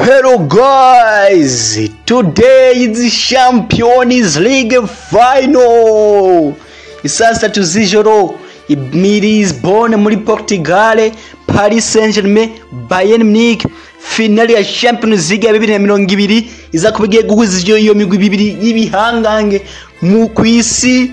Hello guys, today is Champions League final. Isaa 3 z'ijoro Lisbonne muri Portugal, Paris Saint-Germain, Bayern Munich, finale ya Champions League ya 2020 iza kuba igiye guhuza iyo migwi ibiri y'ibihangange mu kwisi,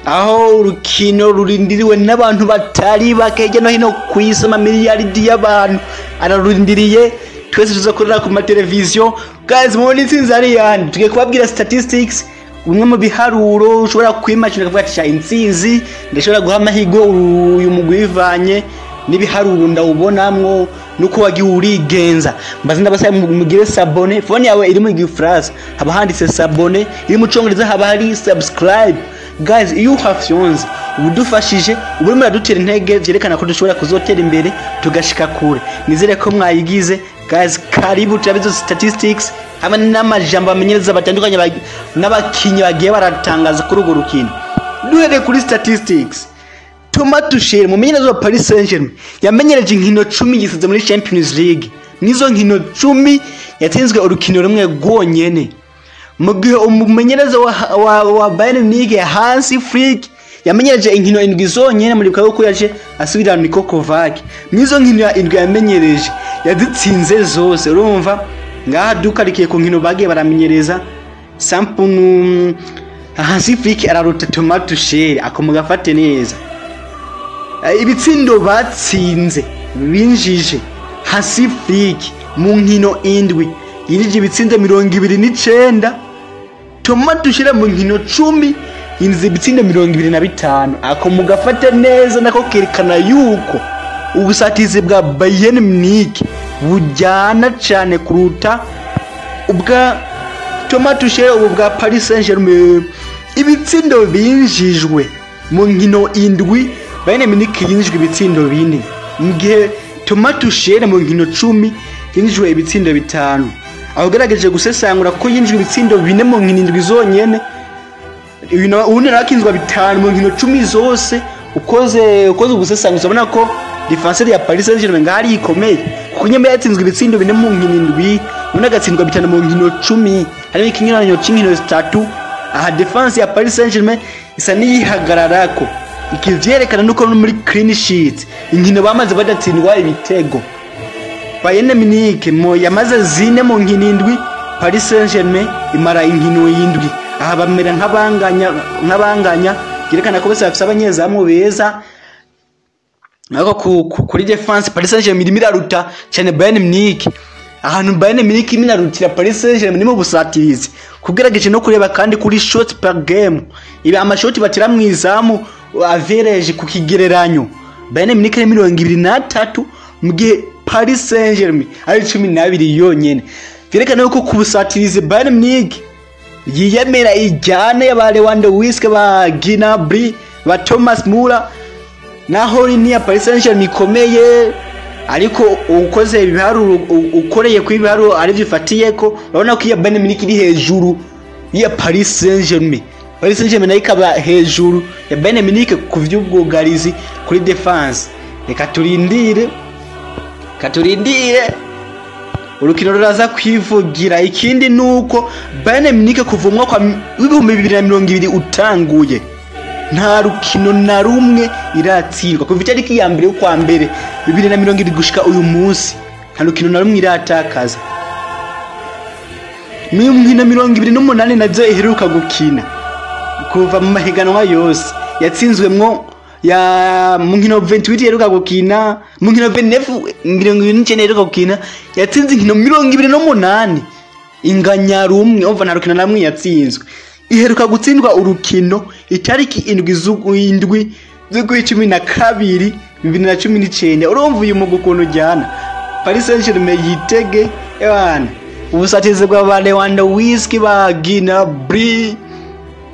aho urukino rurindiriwe n'abantu batari bake hirya no hino kw'isi, amamiliyaridi y'abantu ararurindiriye. Twese tuzakorera ku mateleviziyo. Guys, mubona intsinzi ari yandi. Tugiye kubabwira statistics, bimwe mu biharuro ushobora kwimagina ukavuga ati: "Sha, intsinzi ndashobora guha amahirwe uyu mugwi bivanye n'ibiharuro ndawubonamwo nuko wagiye urigenza." Mbaze ndabasaba mugire s'abonner. Phone yawe iri mu gifaransa haba handitse s'abonner, iri mu Congereza haba hari subscribe. Guys, iyo uhafyonze uba udufashije, uba urimo uradutera intege, vyerekana ko dushobora kuzotera imbere tugashika kure. Nizere ko mwayigize. Guys, karibu turabe izo statistics hamwe n'amajambo bamenyereza batandukanye n'abakinyi bagiye baratangaza kuri urwo rukino. Duhereye kuri statistics, Thomas Tuchel, umumenyereza wa Paris Saint-Germain, yamenyereje inkino 10 yisize muri Champions League. Nizo nkino 10 yatsinzwe urukino rumwe rwonyene, mu gihe umumenyereza wa Bayern Munich, Hansi Flick, yamenyereje inkino indwi zonyene. Muri ko yaje asubira Niko Kovac, mwizo nkino indwi yamenyereje yazitsinze zose. Urumva ngaha dukarikiye ku nkino bagiye baramenyereza sampunu, Hansi Flick araruta Thomas Tuchel, akomuga gafate neza. Ibitsindo batsinze, binjije, Hansi Flick mu nkino indwi yinjije ibitsindo 29, Thomas Tuchel mu nkino 10 yinjiza ibitsindo 25. Ako mugafate neza, nako kerekana yuko ubusatizi bwa Bayern Munich bujyana cyane kuruta ubwa Thomas Tuchel, ubu bwa Paris Saint-Germain. Ibitsindo binjijwe mu nkino indwi, Bayern Munich yinjijwe ibitsindo 4, mu gihe Thomas Tuchel mu nkino 10 yinjijwe ibitsindo 5. Aho ugerageje gusesangura ko yinjijwe ibitsindo 4 mu nkino indwi zonyene, ubundi nawe akinjizwa 5 mu nkino 10 zose. Ukoze ubusesanguzi ubona ko défense ya Paris Saint-Germain ngari ikomeye, kuko nyuma yatsinzwe ibitsindo 4 mu nkino indwi, ubundi agatsindwa 5 mu nkino 10, harimo ikinyuranyo c'inkino zitatu. Aha défense ya Paris Saint-Germain isa n'iyihagararako. Ikivyerekana nuko no muri clean sheet, inkino bamaze badatsindwa ibitego, Bayern Munich mo yamaze 4 mu nkino indwi, Paris Saint-Germain imara inkino yindwi. Aha bamera nk'abanganya, byerekana ko bose bafise abanyezamu beza, ariko kuri défense Paris Saint-Germain irimo iraruta cyane Bayern Munich. Ahantu Bayern Munich irimo irarutira Paris Saint-Germain ni mu busatirizi, kugerageje no kureba kandi kuri shot per game, ibi amashoti batira mu izamu average ku kigereranyo, Bayern Munich ari 23 mu gihe Paris Saint-Germain ari 12 yonyene. Vyerekana yuko ku busatirizi Bayern Munich yiyemera, ijyane ba Lewandowski, ba Gnabry, ba Thomas Müller. Naho ni ya Paris Saint-Germain ikomeye, ariko ukoze ibiharuro, ukoreye ku ibiharuro arivyo ifatiyeko, urabona ko iya Bayern Munich iri hejuru ya Paris Saint-Germain, Paris Saint-Germain nayo ikaba hejuru ya Bayern Munich ku vy'ubwugarizi, kuri défense. Reka turindire, urukino ruraza kwivugira. Ikindi nuko Bayern Munich kuva umwaka w'2020 utanguye nta rukino na rumwe iratsindwa. Kuva itariki ya 1 y'ukwa mbere 2020 gushika uyu munsi nta rukino na rumwe iratakaza. Mu nkino 28 nazo iheruka gukina kuva mu mahiganwa yose yatsinzwemwo, ya mu nkino 28 iheruka gukina, mu nkino 29, 29 iheruka gukina, yatsinze inkino 28, inganya rumwe. Umva, nta rukino na rumwe yatsinzwe. Iheruka gutsindwa urukino itariki 7 z'ukwa 12 2019. Urumva uyu mugwi ukuntu ujyana. Paris Saint-Germain yitege ebana ubusatizi bwa ba Lewandowski, ba Gnabry,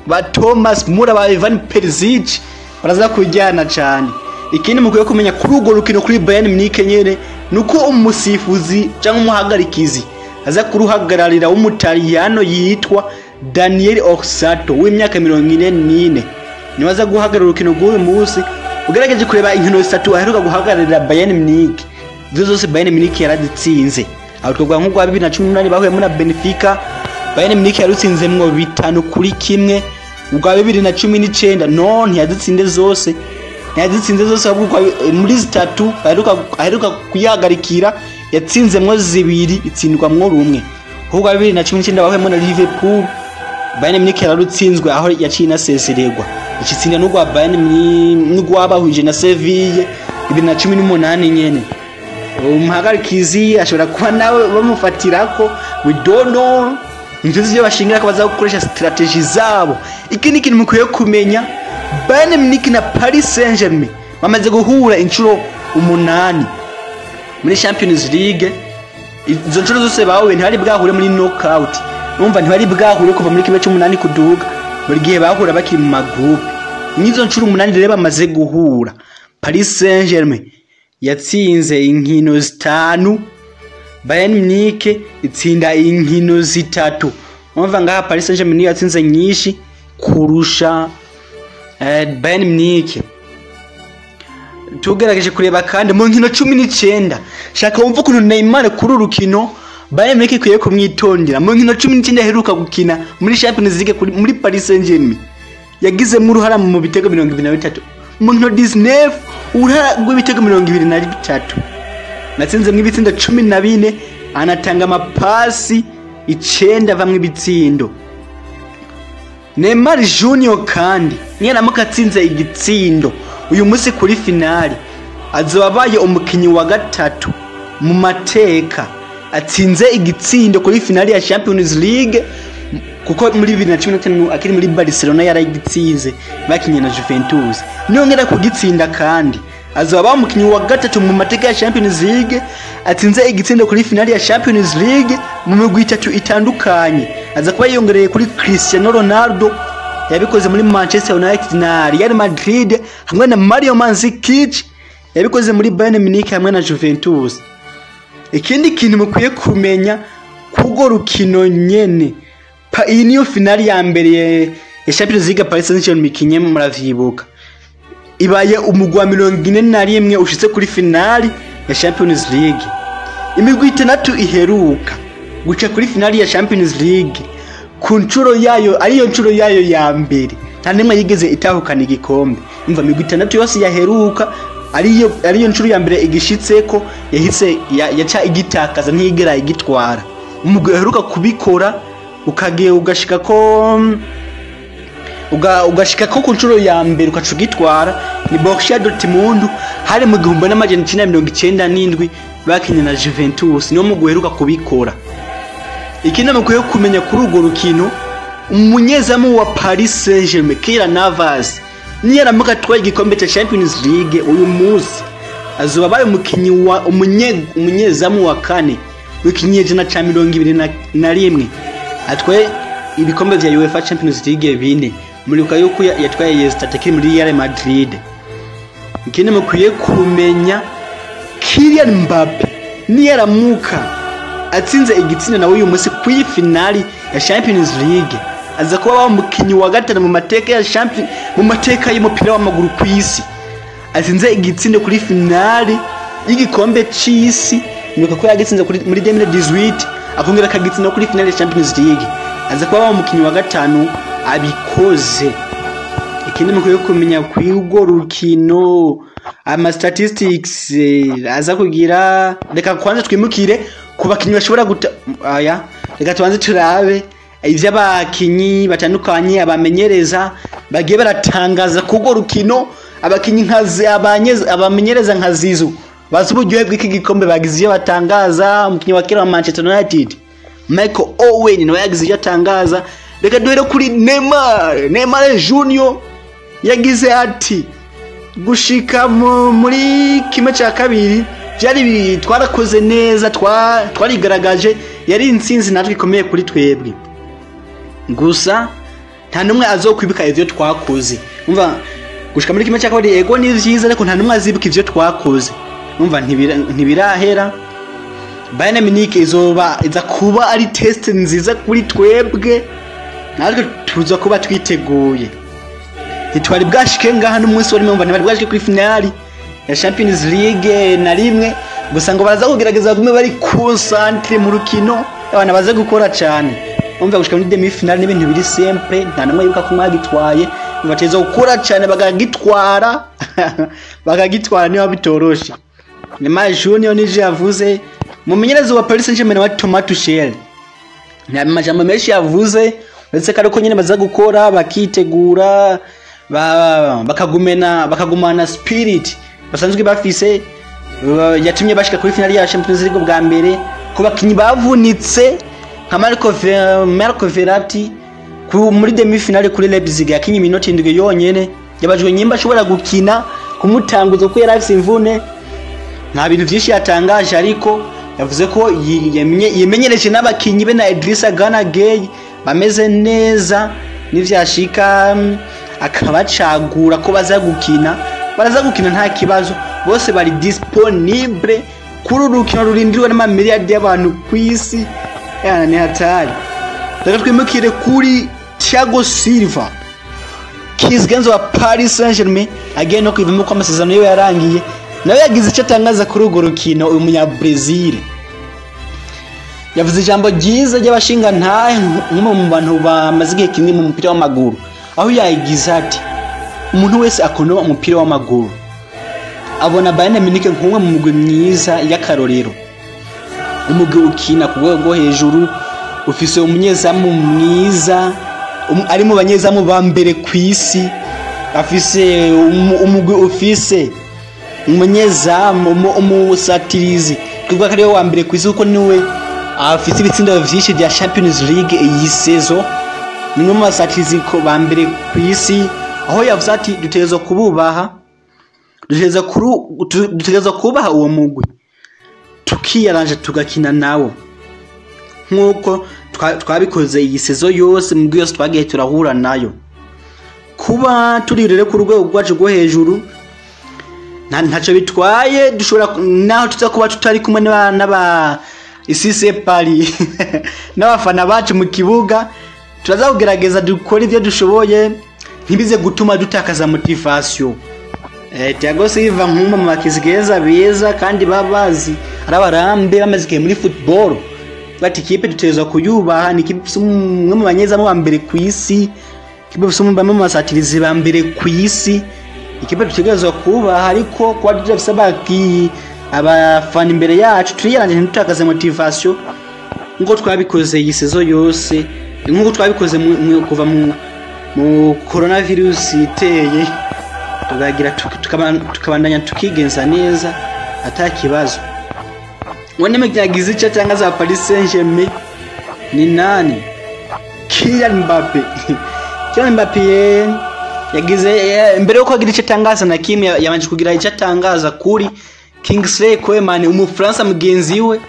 ba Thomas Müller, ba Ivan Perisic, baraza kujyana cyane. Ikindi mukwiye kumenya kuri urwo rukino kuri Bayern Munich nyene nuko umusifuzi cyangwa umuhagarikizi aza kuruhagararira w'Umutaliyano yitwa Daniel Orsato w'imyaka 44, niwe aza guhagarara urukino rw'uyu munsi. Ugerageje kureba inkino zitatu aheruka guhagararira Bayern Munich, izo zose Bayern Munich yarazitsinze. Aho twavuga nk'urwa 2018 bahuyemo na Benfica, Bayern Munich yarutsinzemwo 5-1. Urwa 2019 no ntiyazitsinde zose, ntiyazitsinze zose, ahubwo muri zitatu aheruka kuyihagarikira yatsinzemwo 2 itsindwamwo 1. Ahubwo 2019 bahuyemo na Liverpool, Bayern Munich yararutsinzwe aho yaciye inasezererwa. Ikitsinda n'urwa Bayern n'urwabahuje na Seville 2018 nyene. Umuhagarikizi ashobora kuba nawe bamufatirako, we don't know, nivyo ivyo bashingira ko baza gukoresha strategy zabo. Iki ni ikintu mukwiye kumenya, Bayern Munich na Paris Saint-Germain bamaze guhura inshuro 8 muri Champions League. Izo nshuro zose bahuye ntibari bwahure muri knockout. Urumva ntibari bwahure kuva muri kimwe c'umunani kuduga, buri gihe bahura bakiri mu magroupe. N'izo nshuro 8 rero bamaze guhura, Paris Saint-Germain yatsinze inkino 5, Bayern Munich itsinda inkino 3. Urumva ngaha Paris Saint-Germain niyo yatsinze nyinshi kurusha Bayern Munich. Tugerageje kureba kandi mu nkino 19, shaka wumva ukuntu Neymar kuri urukino Bayern Munich ikwiye kumwitondera. Mu nkino 19 aheruka gukina muri Champions League muri Paris Saint-Germain yagizemo uruhara mu bitego 23. Mu nkino 19 uruhara rw'ibitego 23, natsinzemwo ibitsindo 14, anatanga amapasi 9 avamwo ibitsindo. Neymar Junior kandi niyaramuka atsinze igitsindo uyu munsi kuri finali, azoba abaye umukinyi wa 3 mu mateka atsinze igitsindo kuri finali ya Champions League, kuko muri 2015 akiri muri Barcelona yarayigitsinze bakinye na Juventus. Niyongera kugitsinda kandi azoba umukinyi wa 3 mu mateka ya Champions League atsinze igitsindo kuri finali ya Champions League mu migwi 3 itandukanye. Aza kuba yiyongereye kuri Cristiano Ronaldo yabikoze muri Manchester United na Real Madrid, hamwe na Mario Mandzukic yabikoze muri Bayern Munich hamwe na Juventus. Ikindi kintu mukwiye kumenya kugo rukino nyene, iyi niyo finali ya mbere ya Champions League Paris Saint-Germain ikinye, muravyibuka. Ibaye umugwi wa 41 ushitse kuri finali ya Champions League. Imigwi 6 iheruka guca kuri finali ya Champions League ku nshuro yayo, ariyo nshuro yayo ya mbere, nta nimwe yigeze itahukana igikombe. Imva imigwi 6 yose yaheruka ariyo nshuro ya mbere igishitseko yahise yaca igitakaza, ntiyigera igitwara. Umugwi uheruka kubikora ukagiye ugashika ko ugashika ko ku nshuro ya mbere ukaca ugitwara ni Borussia Dortmund, hari mu 1997 bakinye na Juventus, niwo mugwi uheruka kubikora. Ikindi mukwiye kumenya kuri urwo rukino, umunyezamu wa Paris Saint-Germain Keylor Navas niyaramuka atwaye igikombe cya Champions League uyu munsi, azoba abaye umukinyi wa umunyezamu wa 4 w'ikinyejana ca 21 atwaye ibikombe vya UEFA Champions League 4. Muribuka yuko yatwaye Yesterdday akiri muri Real Madrid. Ikindi mukwiye kumenya, Kylian Mbappe niyaramuka atsinze igitsinda nawe uyu munsi kuri finali ya Champions League, aza kuba umukinyi wa 5 mu mateka ya Champions, mu mateka y'umupira w'amaguru ku isi atsinze igitsindo kuri finali y'igikombe c'isi. Nuko ko yagitsinze muri 2018 akongera akagitsinda kuri finali ya Champions League, aza kuba umukinyi wa 5 abikoze. Ikindi mukwiye kumenya kw'urwo rukino, ama statistics aza kugira, reka kwanza twimukire ku bakinyi bashobora guta aya, reka tubanze turabe ivy'abakinyi batandukanye abamenyereza bagiye baratangaza kurwo rukino. Abakinyi nka abamenyereza nka Zizou bazi uburyohe bw'iki gikombe bagize iyo batangaza. Umukinyi wa kera wa Manchester United Michael Owen nawe yagize iyo atangaza. Reka duhere kuri Neymar. Neymar Junior yagize ati gushika muri kimwe cya kabiri byari twarakoze neza, twarigaragaje, yari intsinzi natwe ikomeye kuri twebwe, gusa nta numwe azokwibuka ivyo twakoze. Umva gushika muri kimwe cya kabiri ego ni vyiza, ariko nta numwe azibuka ivyo twakoze. Umva ntibirahera. Bayern Munich izoba iza kuba ari test nziza kuri twebwe, natwe tuza kuba twiteguye. Ntitwari bwashike ngaha n'umunsi wari, mumva ntibari bwashike kuri finali ya Champions League na rimwe. Gusa ngo baraza kugerageza bagume bari concentré mu rukino, abantu baze gukora cyane. Umva, gushika muri demi finale n'ibintu biri simple, nta namwe yibuka ko mwagitwaye. Bateza gukora cyane bakagitwara, bakagitwara niba bitoroshe. Neymar Junior nije yavuze, umumenyereza wa Paris Saint-Germain wa Thomas Tuchel, nta majambo menshi yavuze uretse ko ariko nyine baza gukora bakitegura, bakagumana spirit basanzwe bafise yatumye bashika kuri finale ya Champions League bwa mbere. Ku bakinyi bavunitse nka Marco Verratti muri demi finale kuri Leipzig yakinye iminota 7 yonyene, yabajwe nyimba ashobora gukina kumutanguza kuko yari afise imvune. Nta bintu vyinshi yatangaje, ariko yavuze ko yimenyereje n'abakinyi be na Idrissa Gana Gueye bameze neza, nivyashika akabacagura ko baza gukina, baraza gukina nta kibazo, bose bari disponible kuri uru rukino rurindiriwe n'amamiliyardi y'abantu ku isi. Yana ni hatari. Reka twimukire kuri Thiago Silva, kizigenzo wa Paris Saint-Germain, agiye no kwivamo ko amasezerano yiwe yarangiye. Nawe yagize icyo atangaza kuri urwo rukino. Uyu munya Brazil yavuze ijambo ryiza ry'abashingantahe nk'umwe mu bantu bamaze igihe kinini mu mupira w'amaguru, aho yagize ati: "Umuntu wese akunda umupira w'amaguru abona Bayern Munich nk'umwe mu mugwi mwiza y'akarorero, umugwi ukina ku rwego rwo hejuru, ufise umunyezamu mwiza, ari mu banyezamu ba mbere ku isi, afise umugwi ufise umunyezamu umusatirizi twivuga ko ariwe wa mbere ku isi, kuko niwe afise ibitsindo vyinshi vya Champions League iyi saison, ni umwe mu basatirizi ba mbere ku isi." Aho yavuze ati: "Dutegerezwa kububaha, dutegerezwa kubaha uwo mugwi, tukiyaranja tugakina nawo nk'uko twabikoze iyi saison yose mu yose twagiye turahura nayo. Kuba turi rero ku rwego rwacu rwo hejuru ntacyo bitwaye, dushobora naho tuza kuba tutari kumwe n'aba isise Paris n'abafana bacu mu kibuga, turaza kugerageza dukore ibyo dushoboye ntibize gutuma dutakaza motivation." Thiago Silva nk'umwe mu bakizigeza beza kandi baba bazi ari abarambe bamaze igihe muri football, bati ikipe dutegerezwa kuyubaha, ni ikipe ifise umwe mu banyezamu ba mbere ku isi, ikipe ifise umwe mu basatirizi ba mbere ku isi, ikipe dutegerezwa kubaha, ariko kuba tudafise abafana imbere yacu, turiyaranje ntidutakaze motivation nk'uko twabikoze iyi saison yose, nk'uko twabikoze kuva mu coronavirus iteye, tukagira tukabandanya tukigenza neza ata kibazo." Ubundi yagize icyo atangaza Paris Saint-Germain ni nani? Kylian Mbappe. Kylian Mbappe yagize mbere yuko agira icyo atangaza na Kim, yabanje kugira icyo atangaza kuri Kingsley Coman, umufaransa mugenzi we,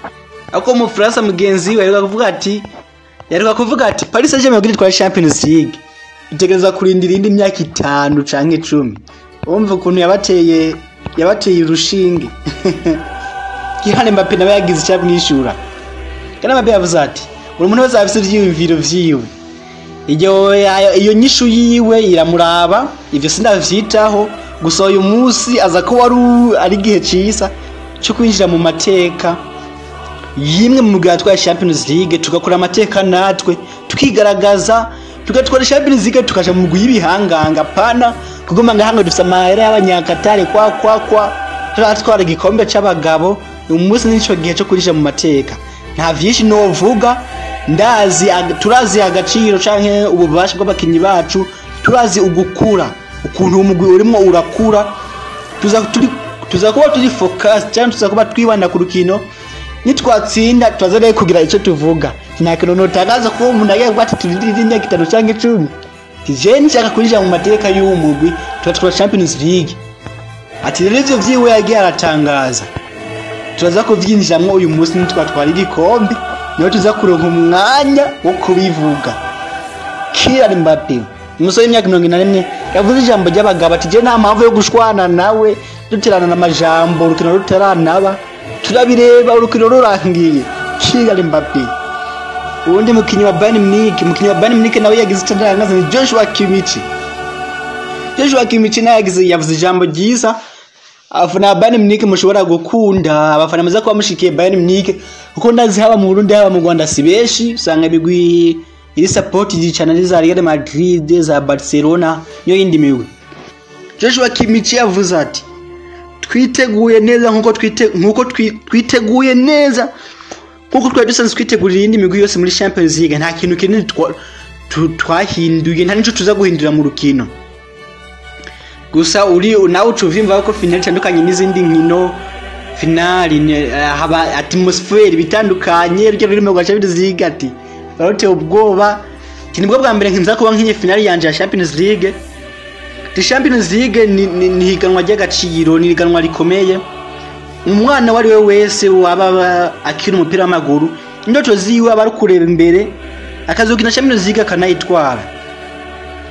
ako umufaransa mugenzi we yaheruka kuvuga ati Paris Saint-Germain kugira itware Champions League itegereza kurindira indi myaka 5 canke 10. Urumva ukuntu yabateye urushinge. Kylian Mbappe nawe yagize icyo amwishura. Kylian Mbappe yavuze ati: "Buri muntu wese afise ivyiyumviro vyiwe, iyo nyishu yiwe iramuraba, ivyo sindavyitaho. Gusa uyu munsi aza ko wari ari igihe ciza cyo kwinjira mu mateka yimwe mu mugwi yatwaye Champions League, tugakora amateka natwe, tukigaragaza, tugatwara Champions League, tukaja mu mugwi y'ibihanganga, pana kuguma ngahango dufise amahera y'abanyakatari kwa kwa kwa. Turatwara igikombe c'abagabo. Uyu munsi nico gihe cyo kurisha mu mateka. Nta vyinshi novuga, ndazi turazi agaciro canke ububasha bw'abakinyi bacu, turazi ugukura ukuntu umugwi urimo urakura, tuza kuba turi focus cyangwa tuza kuba twibanda ku rukino. Nitwatsinda turaza rero kugira icyo tuvuga. Nta kintu notangaza ko umuntu agiye kuvuga ati turindire imyaka 5 cyangwa 10. Je nshaka kwinjira mu mateka y'uwo mugwi, turatwara Champions League." Ati rero ivyo vyiwe yagiye aratangaza turaza kuvyinjiramwo uyu munsi nitwatwara igikombe, niho tuza kuronka umwanya wo kubivuga. Kylian Mbappe, umusore w'imyaka 41, yavuze ijambo ry'abagabo ati: "Je nta mpamvu yo gushwana nawe, duterana amajambo urukino rutaranaba, turabireba urukino rurangiye." Kylian Mbappe. Uwundi mukinyi wa Bayern Munich, umukinyi wa Bayern Munich nawe yagize icyo atangaza ni Joshua Kimmich. Joshua Kimmich nawe yavuze ijambo ryiza. Abafana ba Bayern Munich mushobora gukunda, abafana muza kuba mushikiye Bayern Munich, kuko ndazi haba mu Burundi haba mu Rwanda si benshi, usanga imigwi iri support cyane ari za Real Madrid, za Barcelona niyo yindi migwi. Joshua Kimmich yavuze ati twiteguye neza nkuko twiteguye neza nkuko twari dusanzwe twitegurira iyindi migwi yose muri Champions League. Nta kintu kinini twahinduye, nta nico tuza guhindura mu rukino. Gusa uri nawe ucuvimva ko finale itandukanye n'izindi nkino. Finale haba atmosphere bitandukanye, ryo rurimi rwa Champions League ati baroteye ubwoba. Nibwo bwa mbere nkinza kuba nkinye finale yanje ya Champions League. The Champions League ni higanwa ry'agaciro, ni higanwa rikomeye. Umwana wari we wese waba akina umupira w'amaguru indoto ziwe aba ari kureba imbere akazokina Champions League akanayitwara.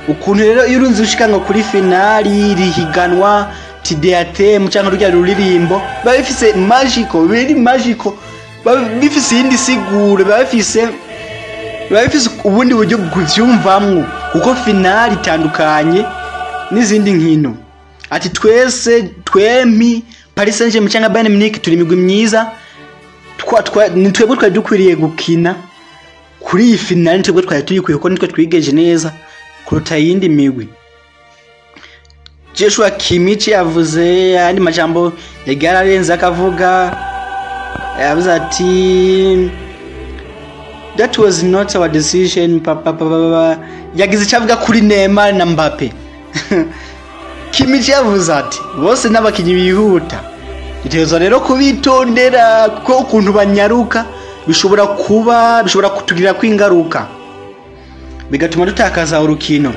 Ukuntu rero iyo urunze ushika ngo kuri finali rihiganwa TDAT cyangwa rujya ruririmbo biba bifise magico, biri magico, biba bifise iyindi siguro, biba bifise ubundi buryo kuvyumvamwo, kuko finali itandukanye n'izindi nkino. Ati twese twempi Paris Saint-Germain cyangwa Bayern Munich turi imigwi myiza, ni twebwe twari dukwiriye gukina kuri iyi finali, ni twebwe twari tuyikwiye kuko nitwe twigeje neza kuruta yindi migwi. Joshua Kimmich yavuze andi majambo yagararenze akavuga, yavuze ati that was not our decision papa papa. Yagize icyo avuga kuri Neymar na Mbappe. Kimmich yavuze ati bose n'abakinyi bihuta, dutegerezwa rero kubitondera kuko ukuntu banyaruka bishobora kutugirira kwingaruka bigatuma dutakaza urukino.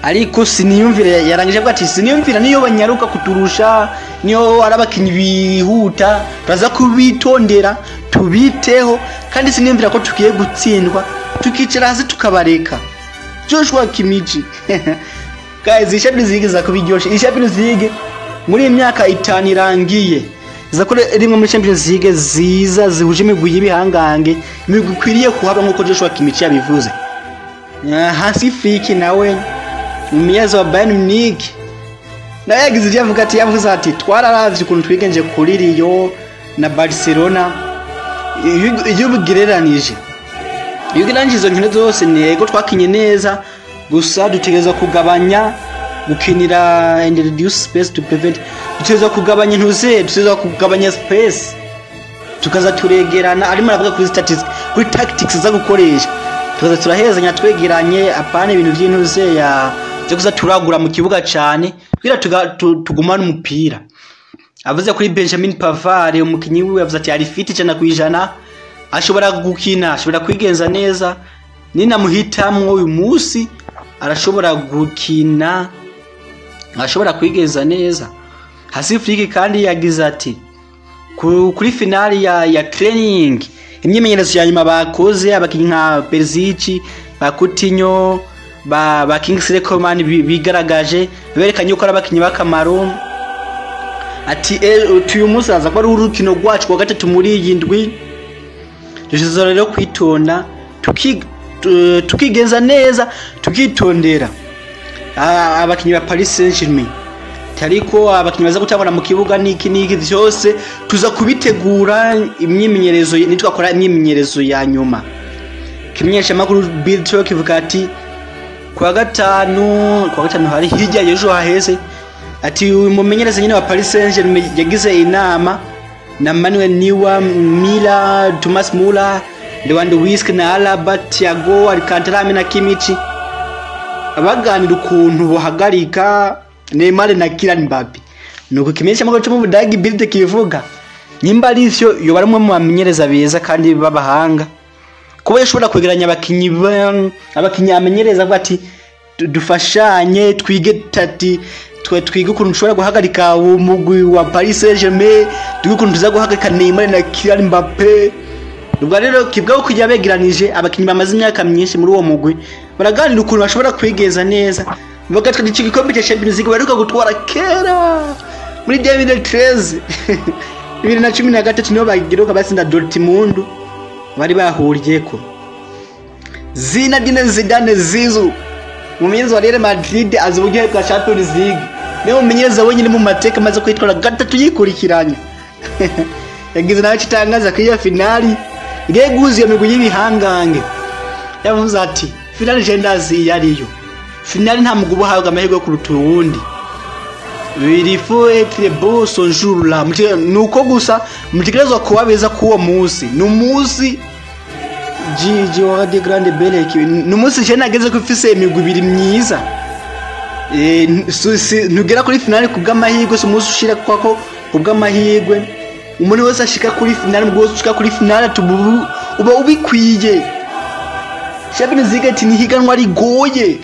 Ariko siniyumvira, yarangije avuga ati siniyumvira niyo banyaruka kuturusha, niyo ari abakinyi bihuta, turaza kubitondera tubiteho, kandi siniyumvira ko tugiye gutsindwa tukicara hasi tukabareka. Joshua Kimmich guys, iyi Champions League iza kuba iryoshe. Iyi Champions League muri iyi myaka 5 irangiye iza kuba rimwe muri Champions League ziza zihuje imigwi y'ibihangange, imigwi ikwiriye kuhaba nk'uko Joshua Kimmich yabivuze. Hansi Flick nawe umumenyereza wa Bayern Munich nawe yagize ibyo avuga, ati yavuze ati twararavye ukuntu twigenje kuri Rio na Barcelona, iyo ubigereranije izo nkino zose ntego twakinye neza, gusa dutegerezwa kugabanya gukinira and reduce space to prevent, dutegerezwa kugabanya ntuze, dutegerezwa kugabanya space tukaza turegerana. Arimo aravuga kuri statistics, kuri tactics za gukoresha, tukaza turahezanya twegeranye, apana ibintu by'intuze ya byo kuza turagura mu kibuga cyane kugira tugumane umupira. Avuze kuri Benjamin Pavard umukinyi wiwe, yavuze ati ari fit 100%, ashobora gukina, ashobora kwigenza neza, ninamuhitamwo uyu munsi arashobora gukina, ashobora kwigenza neza. Hansi Flick kandi yagize ati kuri finali ya training, imyimenyerezo ya nyuma bakoze, abakinyi nka Perisic, ba Coutinho, ba Kingsley Coman bigaragaje, berekanye yuko ari abakinyi b'akamaro. Ati uyu munsi aza ko ari urukino rwacu rwa gatatu muri iyi ndwi, dushobora rero kwitonda tukigenza neza, tukitondera abakinyi ba Paris Saint-Germain. Ariko abakinyi baza gutangura mu kibuga niki niki byose tuza kubitegura imyimenyerezo nitwakora imyimenyerezo ya nyuma. Kimenyesha makuru Bild kivuga ati kwa gatanu hari hirya y'ejo haheze, ati uyu mumenyereza nyine wa Paris Saint-Germain yagize inama na Manuel Neuer, Mila, Thomas Muller, Lewandowski na Alaba, Thiago Alcantara na Kimmich, abaganira ukuntu bohagarika Neymar na Kylian Mbappe. Nuko kimenyesha makuru cyo mu Budagi Bild kivuga nyimba ari ivyo yoba ari umwe mu bamenyereza beza kandi b'abahanga, kuba yashobora kwegeranya abakinyi amenyereza avuga ati dufashanye twige tati twige ukuntu dushobora guhagarika umugwi wa Paris Saint-Germain, twige ukuntu tuza guhagarika Neymar na Kylian Mbappe. Ubwo rero kibwa kujya begeranije abakinyi bamaze imyaka myinshi muri uwo mugwi, baraganira ukuntu bashobora kwigeza neza bagatwara iki gikombe cya Champions League baheruka gutwara kera muri 2013 2013, niho bagiruka batsinda Dortmund bari bahuriyeko. Zinedine Zidane Zizou umumenyereza wa Real Madrid azi uburyohe bwa Champions League. Niwe mumenyereza wenyine mu mateka amaze kwitwara gatatu yikurikiranya. Yagize nawe kitangaza ko iyo finali igiye guhuza iyo migwi y'ibihangange. Yavuze ati finali je ndazi iyo ariyo. Finali nta mugwi uhabwa amahirwe kuruta uwundi. Il faut être beau ce jour-là. Nuko gusa mutegerezwa kuba beza k'uwo munsi. Ni umunsi Gigi wa de grande belle équipe. Ni umunsi je nageze ko ifise imigwi ibiri myiza. Ntugera kuri finale kubw'amahirwe, si umunsi ushira kwako kubw'amahirwe. Umuntu wese ashika kuri finale, umugwi wese ushika kuri finale uba ubikwiye. Champions League ati ni higanwa rigoye.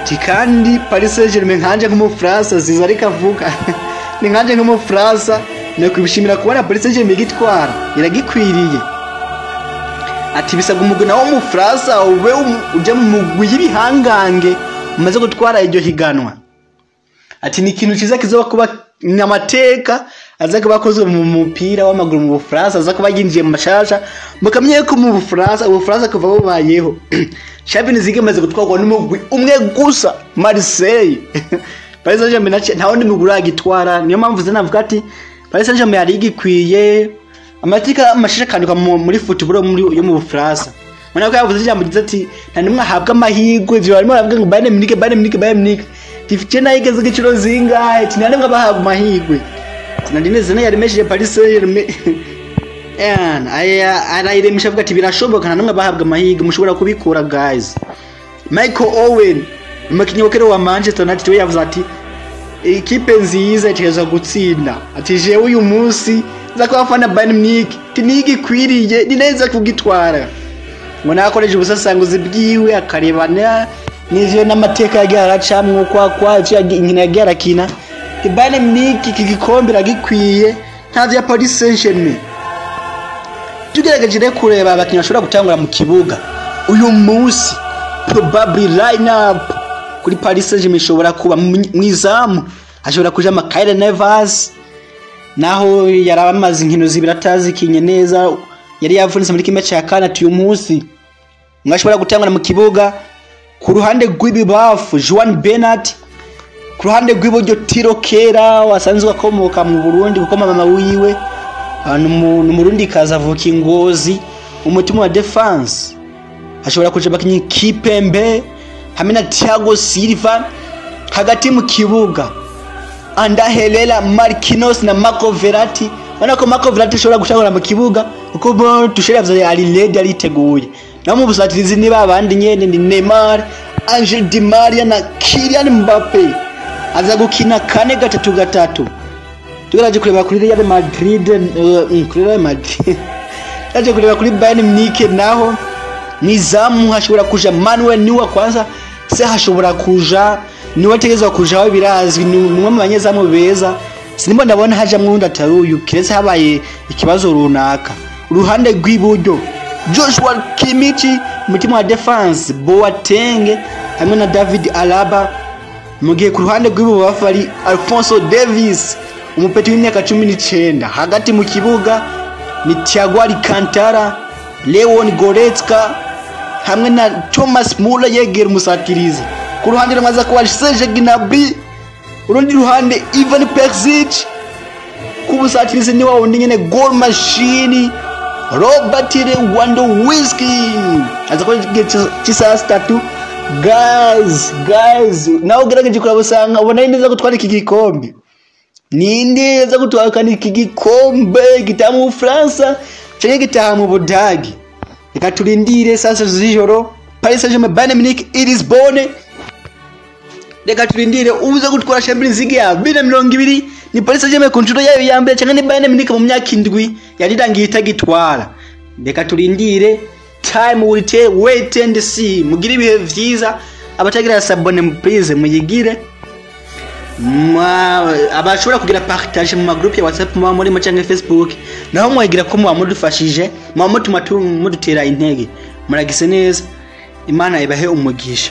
Ti kandi Paris Saint-Germain nkanje nk'umufaransa ziza ariko avuga ni nkanje nk'umufaransa ni kwishimira kubona Paris Saint-Germain igitwara iragikwiriye. Ati bisabwa umugwi nawo w'umufaransa ube uje mu mugwi y'ibihangange umaze gutwara iryo higanwa. Ati ni ikintu ciza kizoba kuba amateka aza kuba akozwe mu mupira w'amaguru mu Bufaransa, aza kuba yinjiye mu mashasha. Mukamenya ko mu Bufaransa, Ubufaransa kuva bubayeho Champions League imaze gutwarwa n'umugwi umwe gusa, Marseille. Paris Saint-Germain nta wundi mugwi uragitwara. Niyo mpamvu ze navuga ati Paris Saint-Germain yari igikwiye. Amateka amashasha akandikwa muri football yo mu Bufaransa. Mwana ko yavuze ijambo ryiza ati nta nimwe ahabwa amahirwe. Ivyo barimo baravuga ngo Bayern Munich, Bayern Munich, Bayern Munich. Tifite nayo igeze igiciro zingahe? Ati nta nimwe abahabwa amahirwe. Zinedine Zidane yaremesheje Paris Saint-Germain. Arayiremesha avuga ati birashoboka nta nimwe abahabwa amahirwe, mushobora kubikura guys. Michael Owen umukinnyi wa kera wa Manchester United we yavuze ati ikipe nziza itegerezwa gutsinda. Ati jewe uyu munsi nza kubafana Bayern Munich, ati nigikwiriye ni neza kugitwara. Ngo nakoresha ubusasanguzi bwiwe akarebana n'ivyo n'amateka yagiye aracamwo kwa ivyo inkino yagiye arakina. Ati Bayern Munich iki gikombe iragikwiye nta vya Paris Saint-Germain. Tugerageje rero kureba abakinnyi bashobora gutangura mu kibuga uyu munsi, probably line up kuri Paris Saint-Germain ishobora kuba mwizamu hashobora kuja Mikael Nevas, naho yari amaze inkino zibiri atazikinye neza, yari yavunitse muri kimwe cya kane. Ati uyu munsi mwashobora gutangura mu kibuga. Ku ruhande rw'ibibafu Juan Bernat, ku ruhande rw'iburyo Tiro Kera wasanzwe akomoka mu Burundi kuko mama wiwe ni Umurundi kaza avuka Ingozi. Umutima wa defense hashobora kuja abakinyi Kipembe hamwe na Thiago Silva. Hagati mu kibuga Ander Herrera, Marquinhos na Marco Verratti. Urabona ko Marco Verratti ashobora gutangura mu kibuga kuko Tuchel yavuze ari ready, ariteguye. Naho mu busatirizi niba abandi nyene ni Neymar, Angel Di Maria na Kylian Mbappe. Aza gukina 4-3-3. Tugerageje kureba kuri Real Madrid, kuri Real Madrid. Tugerageje kureba kuri Bayern Munich naho nizamu hashobora kuja Manuel Neuer kwanza, se hashobora kuja niwe ategerezwa kuja aho birazwi, ni umwe mu banyezamu beza. Sinimba ndabona hajamwo uwundi atari uyu kiretse habaye ikibazo runaka. Uruhande rw'iburyo Joshua Kimmich, mutima wa defense Boateng hamwe na David Alaba, mu gihe ku ruhande rw'ibubafu ari Alphonso Davies umupeti w'imyaka 19. Hagati mu kibuga ni Thiago Alcantara, Leon Goretzka hamwe na Thomas Muller yegera umusatirizi. Ku ruhande rumwe aza kuba Serge Gnabry, urundi ruhande Ivan Perisic. Ku busatirizi ni wa wundi nyene goal machine Robert Lewandowski. Aza kuba igihe cy'isaha 3. Guys, nawe ugerageje kuraba usanga ubona neza gutwara iki gikombe. Ninde aza gutwara iki gikombe gitaha mu Bufaransa canke gitaha mu Budagi? Reka turindire saa sita z'ijoro, Paris Saint-Germain Bayern Munich i Lisbonne. Reka turindire uza gutwara Champions League ya 2020 ni Paris Saint-Germain ku nshuro yayo ya mbere canke ni Bayern Munich mu myaka 7 yarirangiye itagitwara. Reka turindire, time will tell, wait and see. Mugire ibihe vyiza, abatagira s'abonner please muyigire. Abashobora kugira partage mu magroup ya WhatsApp muba murimo canke Facebook, naho mwagira ko muba mudufashije, muba mutuma mudutera intege. Muragise neza, Imana ibahe umugisha.